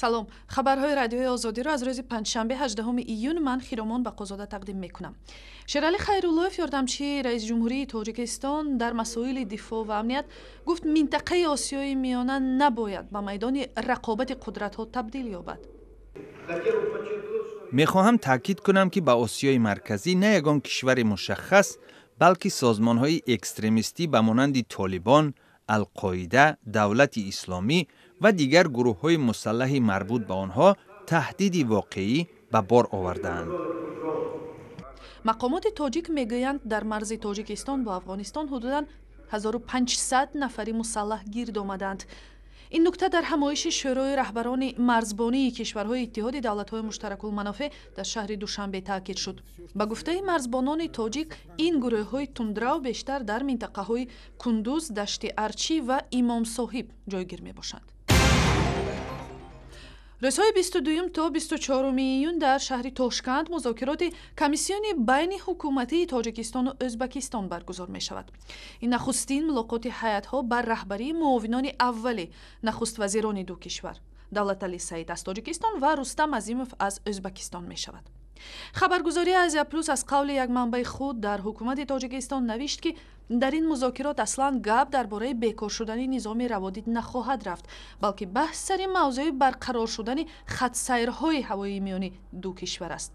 Салом. Хабарҳои Радиои Озодиро аз рӯзи панҷшанбе, 18 июн, ман, Хиромон Бақозода, тақдим мекунам. Шералӣ Хайруллоев, ёрдамчии раиси ҷумҳурии Тоҷикистон дар масоили дифоъ ва амният, гуфт, минтақаи Осиёи Миёна набояд ба майдони рақобати қудратҳо табдил ёбад. Мехоҳам таъкид кунам, ки ба Осиёи Марказӣ на ягон кишвари мушаххас, балки созмонҳои экстремистӣ ба монанди Толибон, Алқоида, Давлати Исломӣ ва дигар гурӯҳҳои мусаллаҳи марбут ба онҳо таҳдиди воқеӣ ба бор овардаанд. Мақомоти тоҷик мегӯянд, дар марзи Тоҷикистон бо Афғонистон ҳудудан 1500 нафари мусаллаҳ гирд омаданд. Ин нукта дар ҳамоиши Шӯрои раҳбарони марзбонии кишварҳои Иттиҳоди Давлатҳои Муштаракулманофеъ дар шаҳри Душанбе таъкид шуд. Ба гуфтаи марзбонони тоҷик, ин гурӯҳҳои тундрав бештар дар минтақаҳои Кундуз, Дашти Арчӣ ва Имомсоҳиб ҷойгир мебошанд. Рӯзҳои 22 то 24 июн дар шаҳри Тошканд музокироти комиссиони байни ҳукуматии Тоҷикистону Ӯзбакистон баргузор мешавад. Ин нахустин мулоқоти ҳайатҳо бар раҳбарии муовинони аввали нахуствазирони ду кишвар, Давлаталӣ Саид аз Тоҷикистон ва Рустам Азимов аз Ӯзбакистон, мешавад. Хабаргузории Азия Плюс аз қавли як манбаи худ дар ҳукумати Тоҷикистон навишт, ки дар ин музокирот аслан гап дар бораи бекор шудани низоми раводид нахоҳад рафт, балки баҳс сари мавзӯи барқарор шудани хатсайрҳои ҳавоии миёни ду кишвар аст.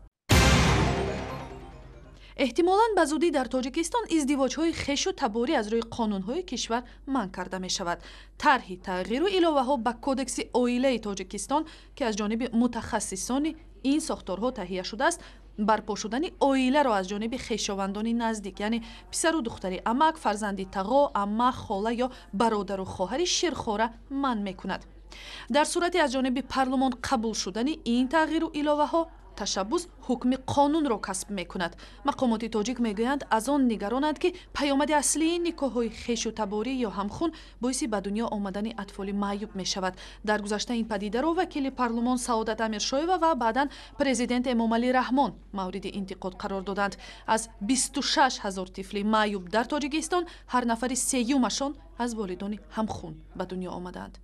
Эҳтимолан ба зудӣ дар Тоҷикистон издивоҷҳои хешу таборӣ аз рӯи қонунҳои кишвар манъ карда мешавад. Тарҳи тағйиру иловаҳо ба Кодекси оилаи Тоҷикистон, ки аз ҷониби мутахассисони ин сохторҳо таҳия шудааст, барпо шудани оиларо аз ҷониби хешовандони наздик, яъне писару духтари амак, фарзанди тағо, амма, хола ё бародару хоҳари ширхора, манъ мекунад. Дар сурати аз ҷониби парлумон қабул шудани ин тағйиру иловаҳо, ташаббус ҳукми қонунро касб мекунад. Мақомоти тоҷик мегӯянд, аз он нигаронанд, ки паёмади аслии никоҳҳои хешу таборӣ ё ҳамхун боиси ба дунё омадани атфоли маъюб мешавад. Дар гузашта ин падидаро вакили парлумон Саодат Амиршоева ва баъдан президент Эмомалӣ Раҳмон мавриди интиқод қарор доданд. Аз 26 000 тифли маъюб дар Тоҷикистон ҳар нафари сеюмашон аз волидони ҳамхун ба дунё омадаанд.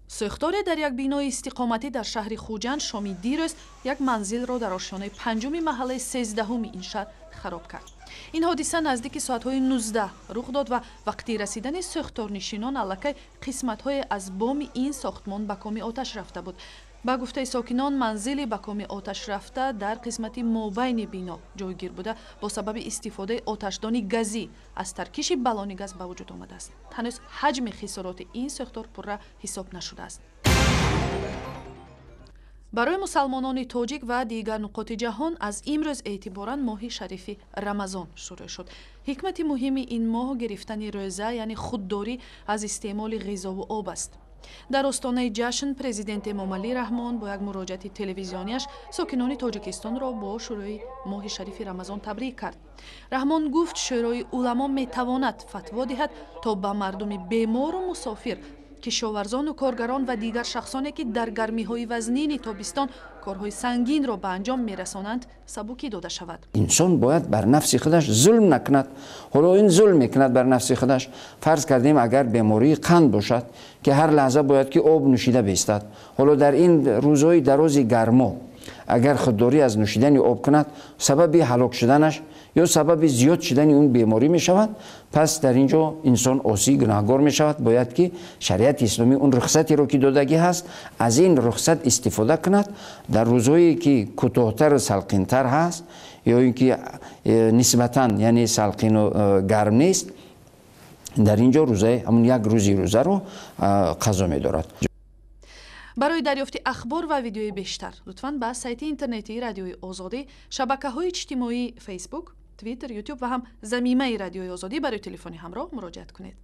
Сӯхторе дар як бинои истиқоматӣ дар шаҳри Хуҷанд шоми дирӯз як манзилро дар ошёнаи панҷуми маҳаллаи 13-уми ин шаҳр хароб кард. Ин ҳодиса наздики соатҳои 19 рух дод ва вақти расидани сӯхторнишинон аллакай қисматҳое аз боми ин сохтмон ба коми оташ рафта буд. Ба гуфтаи сокинон, манзили ба коми оташ рафта дар қисмати мобайни бино ҷойгир буда, бо сабаби истифодаи оташдони газӣ аз таркиши баллони газ ба вуҷуд омадааст. Ҳанӯз ҳаҷми хисороти ин сӯхтор пурра ҳисоб нашудааст. Барои мусалмонони тоҷик ва дигар нуқоти ҷаҳон аз имрӯз эътиборан моҳи шарифи Рамазон шурӯъ шуд. Ҳикмати муҳими ин моҳ гирифтани рӯза, яъне худдорӣ аз истеъмоли ғизову об аст. Дар остонаи ҷашн президент Эмомалӣ Раҳмон бо як муроҷиати телевизионияш сокинони Тоҷикистонро бо шурӯи моҳи шарифи Рамазон табрик кард. Раҳмон гуфт, Шӯрои уламо метавонад фатво диҳад, то ба мардуми бемору мусофир, кишоварзону коргарон ва дигар шахсоне, ки дар гармиҳои вазнини тобистон корҳои сангинро ба анҷом мерасонанд, сабукӣ дода шавад. Инсон бояд бар нафси худаш зулм накунад. Ҳоло ин зулм мекунад бар нафси худаш. Фарз кардем, агар бемории қанд бошад, ки ҳар лаҳза бояд ки об нӯшида бистад, ҳоло дар ин рӯзҳои дарози гармо агар худдорӣ аз нӯшидани об кунад, сабаби ҳалок шуданаш ё сабаби зиёд шудани он беморӣ мешавад. Пас дар ин ҷо инсон осӣ, гунаҳгор мешавад. Бояд ки шариати исломӣ он рухсатеро, ки додагӣ ҳаст, аз ин рухсат истифода кунад. Дар рӯзҳое ки кӯтоҳтару салқинтар ҳаст ё ин ки нисбатан, яъне салқину гарм нест, дар ин ҷо рӯзаи ҳамун як рӯзи рӯзаро қазо медорад. Барои дарёфти ахбор ва видеои бештар лутфан ба сайти интернетии Радиои Озодӣ, шабакаҳои иҷтимоии Фейсбук, Твиттер, Ютуб ва ҳам замимаи Радиои Озодӣ барои телефони ҳамроҳ муроҷиат кунед.